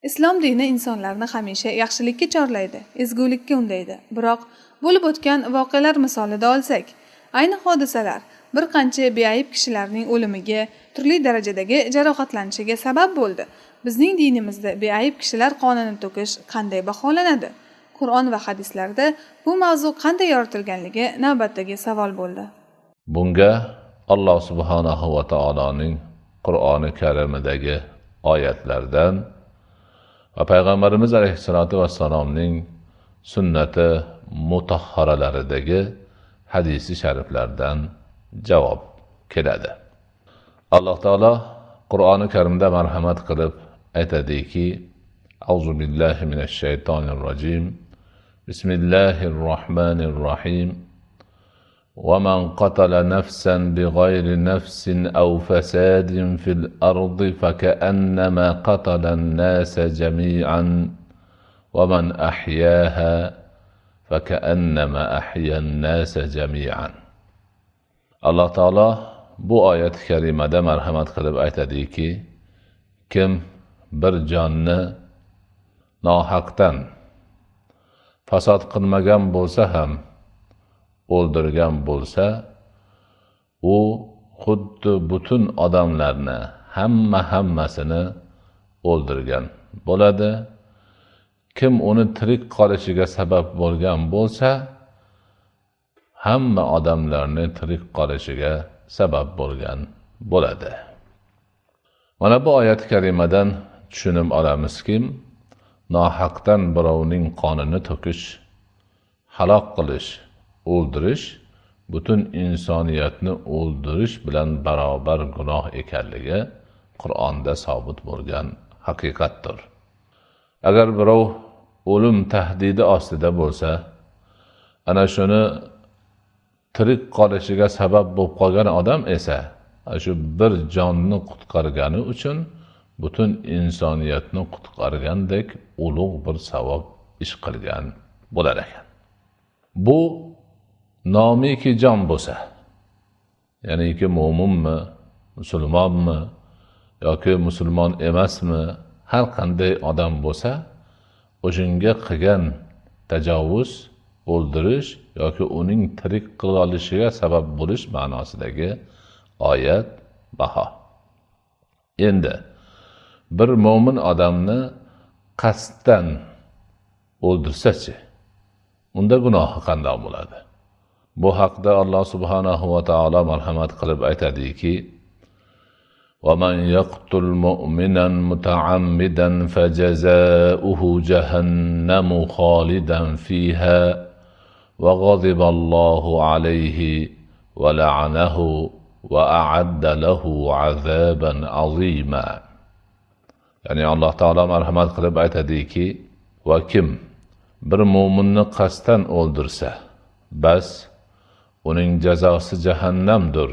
Islom dini insonlarni hamisha yaxshilikka chorlaydi, ezgulikka undaydi. Biroq bo'lib o'tgan voqealar misolida olsak, ayni hodisalar bir qancha beayb kishilarning o'limiga, turli darajadagi jarohatlanishiga sabab bo'ldi. Bizning dinimizda beayb kishilar qonini to'kish qanday baholanadi? Qur'on va hadislarda bu mavzu qanday yoritilganligi navbatdagi savol bo'ldi. Bunga Alloh subhanahu va taoloning Qur'oni Karimidagi oyatlardan va Payg'ambarimiz alayhissalotu vassalomning sunnati mutahharalaridagi hadisi shariflardan javob keladi. Alloh taolo Qur'oni Karimda marhamat qilib aytadiki: Auzu billahi minash shaytonir rojim. Bismillahir rohmanir rohim. ومن قتل نفسا بغير نفس أو فساد في الأرض فكأنما قتل الناس جميعا ومن أحياها فكأنما أحيا الناس جميعا. Alloh taolo bu oyat karimada marhamat qilib aytadiki, kim bir jonni nohaqdan fasod qilmagan bo'lsa ham o'ldirgan bo'lsa, u xuddi butun odamlarni hammasini o'ldirgan bo'ladi. Kim uni tirik qolishiga sabab bo'lgan bo'lsa, hamma odamlarni tirik qolishiga sabab bo'lgan bo'ladi. Mana bu oyat karimadan tushunib olamizki, nohaqdan birovning qonini to'kish, halok qilish, o'ldirish butun insoniyatni o'ldirish bilan barobar gunoh ekanligi Qur'onda sobit bo'lgan haqiqatdir. Agar birov o'lim tahdidi ostida bo'lsa, ana shuni tirik qolishiga sabab bo'lib qolgan odam esa shu bir jonni qutqargani uchun butun insoniyatni qutqargandek ulug' bir savob ish qilgan bo'lar ekan. Bu nomiki jon bo'lsa, ya'niki mo'minmi, musulmonmi yoki musulmon emasmi, har qanday odam bo'lsa, o'shunga qilgan tajovuz, o'ldirish yoki uning tirik qilishiga sabab bo'lish ma'nosidagi oyat baho. Endi bir mo'min odamni qasddan o'ldirsa-chi, unda gunohi qanday bo'ladi? Bu haqda Alloh subhanahu va taolo marhamat qilib aytadiki: وَمَنْ يَقْتُلْ مُؤْمِنًا مُتَعَمِّدًا فَجَزَاؤُهُ جَهَنَّمُ خَالِدًا فِيهَا وَغَضِبَ اللَّهُ عَلَيْهِ وَلَعَنَهُ وَأَعَدَّ لَهُ عَذَابًا عَظِيمًا. Ya'ni Alloh taolo marhamat qilib aytadiki, va kim bir mo'minni qasddan o'ldirsa, bas uning jazosi jahannamdir.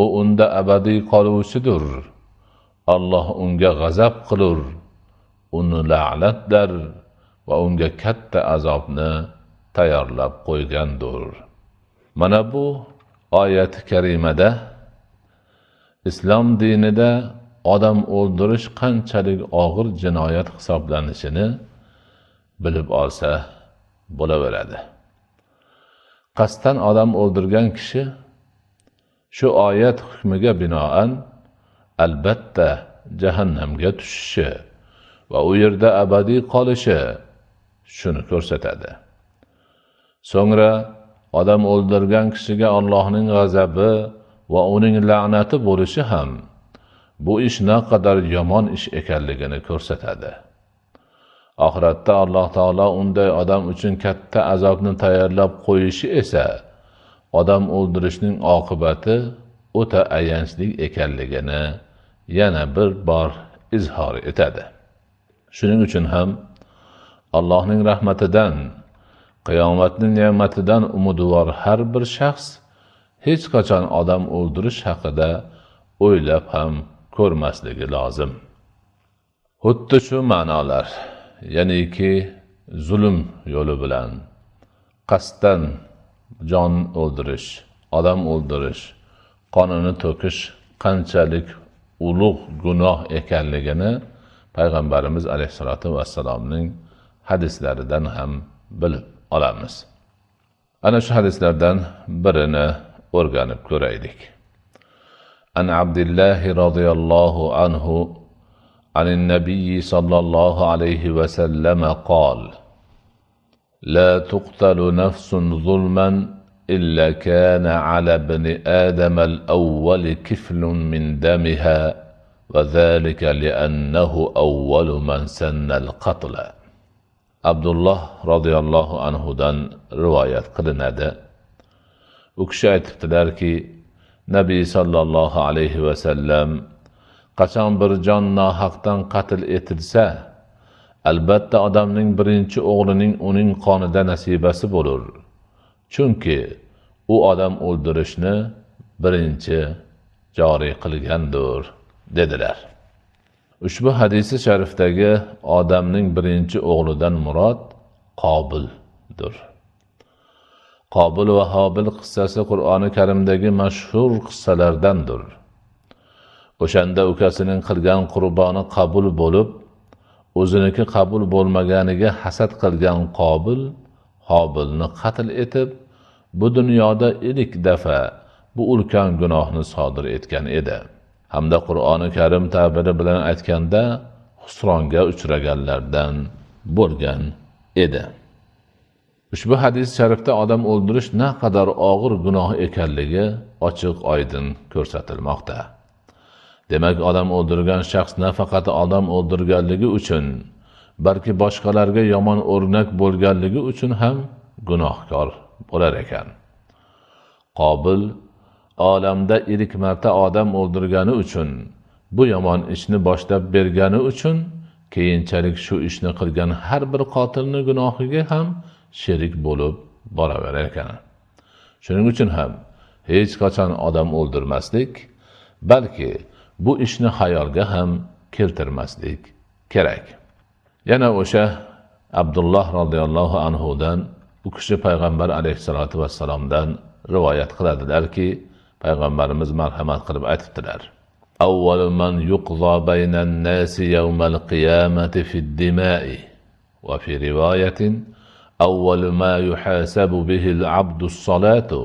U unda abadiy qoluvchidir. Alloh unga g'azab qilur, uni la'natlar va unga katta azobni tayyorlab qo'ygandir. Mana bu oyat karimada islom dinida odam o'ldirish qanchalik og'ir jinoyat hisoblanishini bilib olsa bo'laveradi. Qasddan odam o'ldirgan kishi shu oyat hukmiga binoan albatta jahannamga tushishi va u yerda abadiy qolishi shuni ko'rsatadi. So'ngra odam o'ldirgan kishiga Allohning g'azabi va uning la'nati bo'lishi ham bu ish naqadar yomon ish ekanligini ko'rsatadi. Oxiratda Alloh taolo unday odam uchun katta azobni tayyorlab qo'yishi esa odam o'ldirishning oqibati o'ta ayanchli ekanligini yana bir bor izhor etadi. Shuning uchun ham Allohning rahmatidan, qiyomatning ne'matidan umidvor har bir shaxs hech qachon odam o'ldirish haqida o'ylab ham ko'rmasligi lozim. Xuddi shu ma'nolar, ya'niki zulm yo'li bilan qasddan jon o'ldirish, odam o'ldirish, qonini to'kish qanchalik ulug' gunoh ekanligini payg'ambarimiz alayhissalatu vassalomning hadislaridan ham bilib olamiz. Ana shu hadislardan birini o'rganib ko'raylik. An Abdullah radhiyallohu anhu عن النبي صلى الله عليه وسلم قال: لا تقتل نفس ظلما إلا كان على ابن آدم الأول كفل من دمها وذلك لأنه أول من سن القتل. Abdulloh radhiyallohu anhudan rivoyat qilinadi. U kishi aytibdilarki, Nabiy sallallohu alayhi va sallam qachon bir jon nohaqdan qatl etilsa, albatta odamning birinchi o'g'lining uning qonida nasibasi bo'lur. Chunki u odam o'ldirishni birinchi joriy qilgandir, dedilar. Ushbu hadisi sharifdagi odamning birinchi o'g'lidan murod Qobildir. Qobil va Hobil qissasi Qur'oni Karimdagi mashhur qissalardandir. O'shanda ukasining qilgan qurboni qabul bo'lib, o'ziniki qabul bo'lmaganiga hasad qilgan Qobil Hobilni qatl etib, bu dunyoda ilk dafa bu ulkan gunohni sodir etgan edi. Hamda Qur'oni Karim ta'biri bilan aytganda, xusronga uchraganlardan bo'lgan edi. Ushbu hadis sharifda odam o'ldirish naqadar og'ir gunoh ekanligi ochiq oydin ko'rsatilmoqda. Demak, odam o'ldirgan shaxs nafaqat odam o'ldirganligi uchun, balki boshqalarga yomon o'rnak bo'lganligi uchun ham gunohkor bo'lar ekan. Qobil olamda ilk marta odam o'ldirgani uchun, bu yomon ishni boshlab bergani uchun keyinchalik shu ishni qilgan har bir qotilning gunohiga ham sherik bo'lib boraverar ekan. Shuning uchun ham hech qachon odam o'ldirmaslik, balki bu ishni xayolga ham keltirmaslik kerak. Yana o'sha Abdulloh radhiyallohu anhudan, u kishi payg'ambar alayhissalatu vassalomdan rivoyat qiladilarki, payg'ambarimiz marhamat qilib aytibdilar: Awwalu man yuqza baynan nasi yawmal qiyamati fid-dima'i va fi rivoyatin awwalu ma yuhasabu bihi al-'abdu as-salatu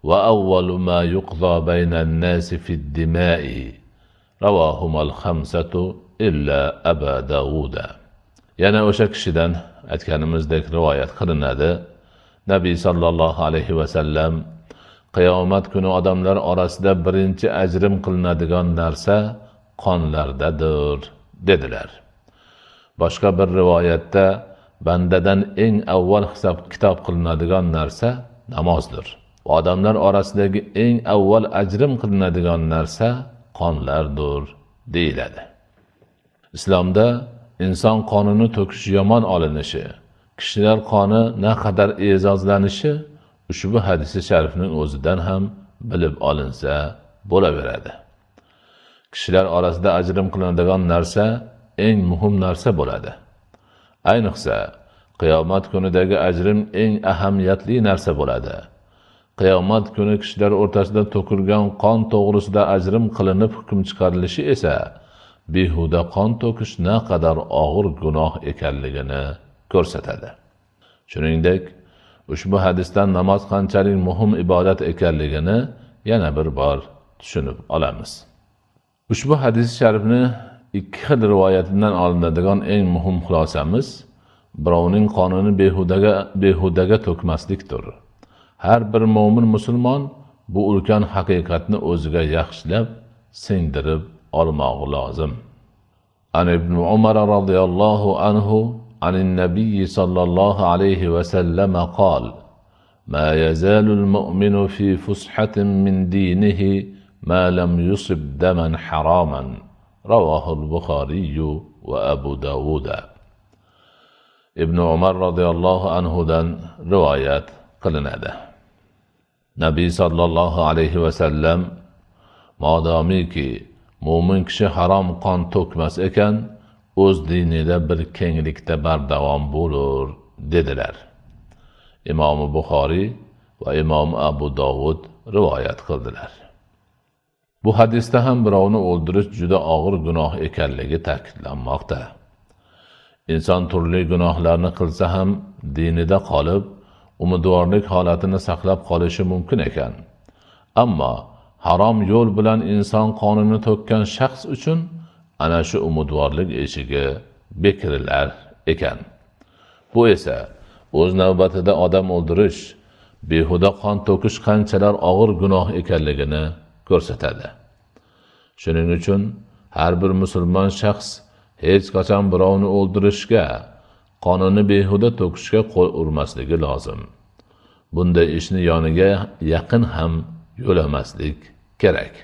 va awwalu ma yuqza baynan nasi fid-dima'i. Ravahuma al-khamsatu illa Aba Dawuda. Yana o'sha kishidan aytganimizdek rivoyat qilinadi. Nabiy sallallohu alayhi va sallam qiyomat kuni odamlar orasida birinchi ajrim qilinadigan narsa qonlardadir, dedilar. Boshqa bir rivoyatda bandadan eng avval hisob kitob qilinadigan narsa namozdir. Odamlar orasidagi eng avval ajrim qilinadigan narsa qonlardir, deyiladi. Islomda inson qonini to'kish yomon olinishi, kishilar qoni naqadar e'zozlanishi ushbu hadisi sharifning o'zidan ham bilib olinsa bo'laveradi. Kishilar orasida ajrim qilinadigan narsa eng muhim narsa bo'ladi. Ayniqsa qiyomat kunidagi ajrim eng ahamiyatli narsa bo'ladi. Qiyomat kuni kishilar o'rtasida to'kilgan qon to'g'risida ajrim qilinib hukm chiqarilishi esa behuda qon to'kish naqadar og'ir gunoh ekanligini ko'rsatadi. Shuningdek, ushbu hadisdan namoz qanchalik muhim ibodat ekanligini yana bir bor tushunib olamiz. Ushbu hadis sharifni ikki xil rivoyatidan olinadigan eng muhim xulosamiz birovning qonini behudaga to'kmaslikdir. Har bir mo'min musulmon bu ulkan haqiqatni o'ziga yaxshilab singdirib olmog'i lozim. An ibn Umar radhiyallohu anhu عن النبي صلى الله عليه وسلم قال: ما يزال المؤمن في فسحة من دينه ما لم يصب دما حراما. رواه البخاري وأبو داود. Ibn Umar radhiyallohu anhudan rivoyat qilinadi. Nabiy sallallohu alayhi va sallam modomiki mo'min kishi harom qon to'kmas ekan, o'z dinida bir kenglikda bardavom bo'lur, dedilar. Imom Buxoriy va Imom Abu Dovud rivoyat qildilar. Bu hadisda ham birovni o'ldirish juda og'ir gunoh ekanligi ta'kidlanmoqda. Inson turli gunohlarni qilsa ham dinida qolib, umidvorlik holatini saqlab qolishi mumkin ekan. Ammo harom yo'l bilan inson qonini to'kkan shaxs uchun ana shu umidvorlik eshigi bekirilar ekan. Bu esa o'z navbatida odam o'ldirish, behuda qon to'kish qanchalar og'ir gunoh ekanligini ko'rsatadi. Shuning uchun har bir musulmon shaxs hech qachon birovni o'ldirishga, qonini behuda to'kishga qo'l urmasligi lozim. Bunday ishni yoniga yaqin ham yo'lamaslik kerak.